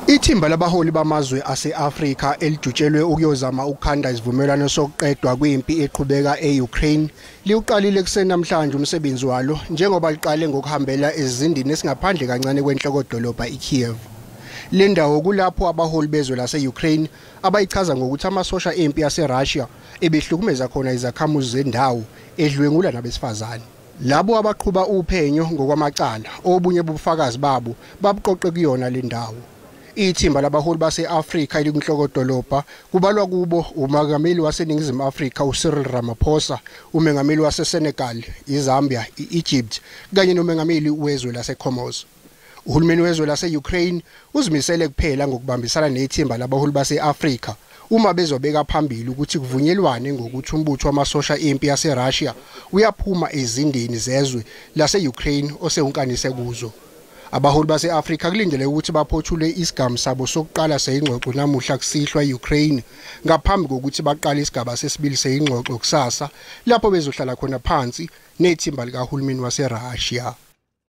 Ithimba labaholi bamazwe ase-Afrika elijutshelwe ukuyozama ukukhanda isivumelwano sokuqedwa kwempi eqhubeka e-Ukraine liwuqalile ekuseni namhlanje umsebenzi walo njengoba liqale ngokuhambela ezindini esingaphandle kancane kwenhlokodolobha iKiev. Le ndawo kulapho abaholi bezwe lase-Ukraine abayichaza ngokuthi amasosha empi yase-Russia ebehlukumeza khona izakhamuzi zendawo edlwengula nabesifazane. Labo abaqhuba uphenyo ngokwamacala obunye bobufakazi babo babuqoqe kuyona le ndawo. Ithimba labaholi base-Afrika elikunhlokodolobha kubalwa kubo umengameli waseNingizimu Afrika uCyril Ramaphosa, umengameli waseSenegal, iZambia, i-Egypt kanye nomengameli wezwe laseComoros. Uhulumeni wezwe lase-Ukraine uzimisele kuphela ngokubambisana nethimba labaholi base-Afrika uma bezobeka phambili ukuthi kuvunyelwane ngokuthi umbutho wamasosha empi yase-Russia uyaphuma ezindeni zezwe lase-Ukraine osewunkanise kuzo. Abaholi base-Afrika kulindeleke ukuthi baphothule isigamu sabo sokuqala seyingxoxo namuhla kusihlwa e-Ukraine ngaphambi kokuthi baqale isigaba sesibili seyingxoxo kusasa lapho bezohlala khona phansi nethimba likahulumeni wase-Russia.